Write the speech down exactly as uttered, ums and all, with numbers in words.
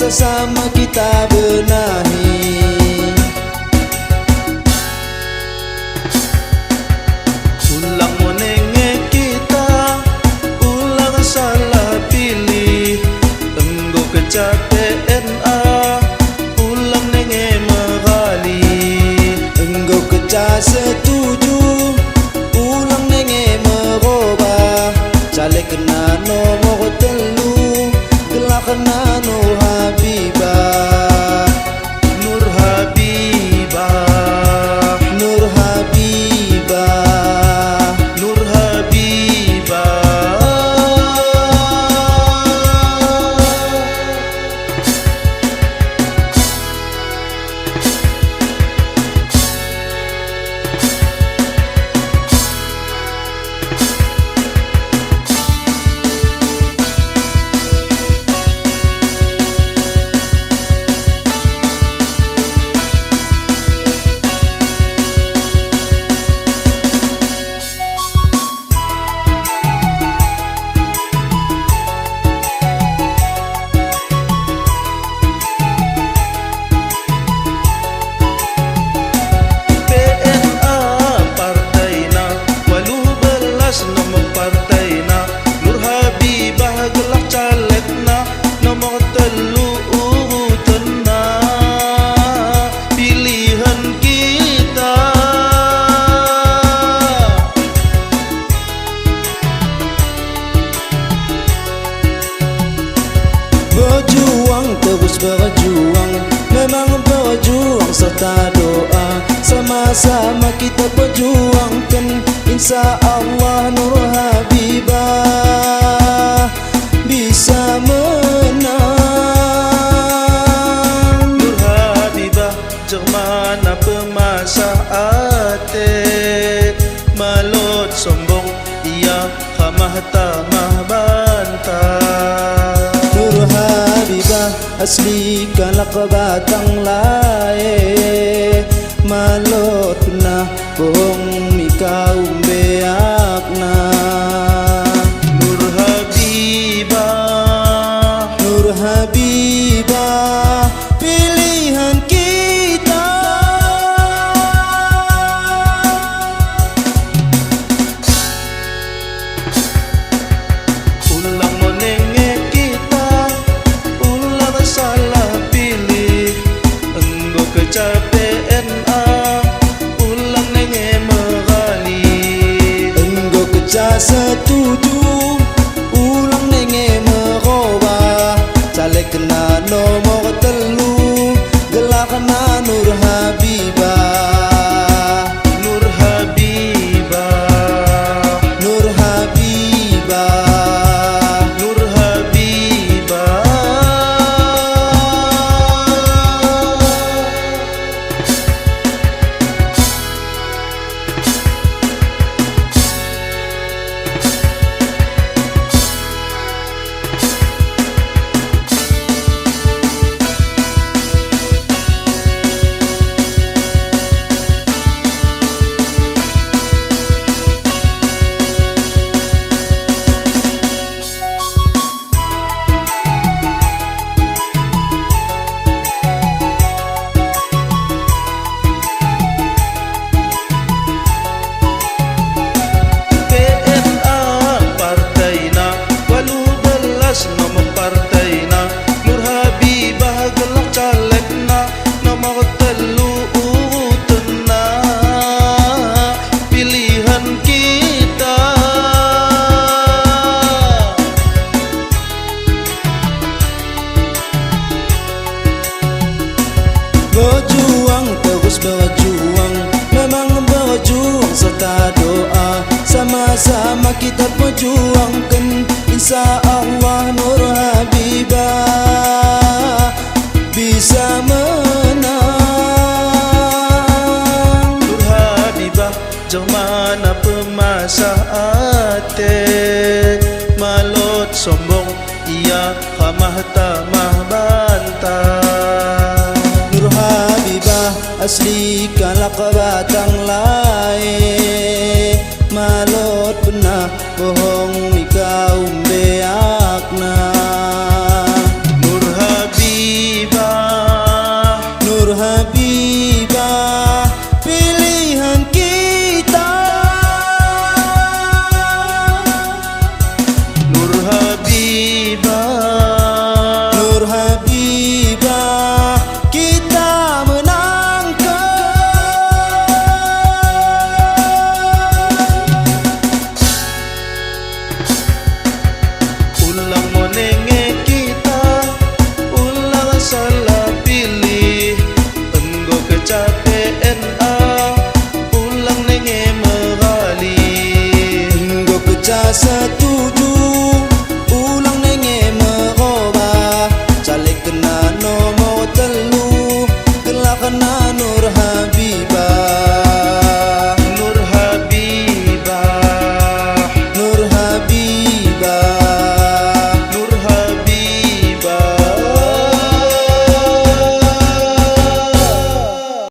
Bersama kita benahi. Ulang meunengé kita, ulang salah piléh. Enggok keuca T N A, ulang nengé meurali. Enggok keuca seutuju, ulang nengé meurubah. Caleg na nomor telu, geulak na Nur Habibah. Nur Habibah, Nur Habibah, Nur Habibah. P N A partai na, walu beulas nomor partai na, Nur Habibah geulak caleg na, nomor telu urutan na, pilihan kita. Berjuang, terus berjuang, memang berjuang serta doa. Sama-sama kita perjuangkan, insya Allah Nur Habibah bisa menang. Nur Habibah, jeuet meunan peumasah até, malot sombong, iya khamah tamah banta. Nur Habibah asli kalak batang laé, malot na bohong mikaum beak na. Nur Habibah, Nur Habibah, pilihan kita. Ulang meunengé kita, ulang salah piléh, enggok keuca P N A, ulang nengé meurali. Enggok keuca seutuju, ulang nengé meurubah, caleg na nomor telu, geulak na Nur Habibah. Nur Habibah, Nur Habibah, Nur Habibah. P N A partai na, walu beulas nomor partai na, Nur Habibah geulak caleg na, nomor telu urutan na, pilihan kita. Berjuang, terus berjuang, memang berjuang serta doa. Sama-sama kita perjuangkan, insya Allah Nur Habibah bisa menang. Nur Habibah, jeuet meunan peumasah até, malot sombong, iya khamah tamah banta. Nur Habibah asli kalak batang laé, malot peunaboh bohong mikaum beak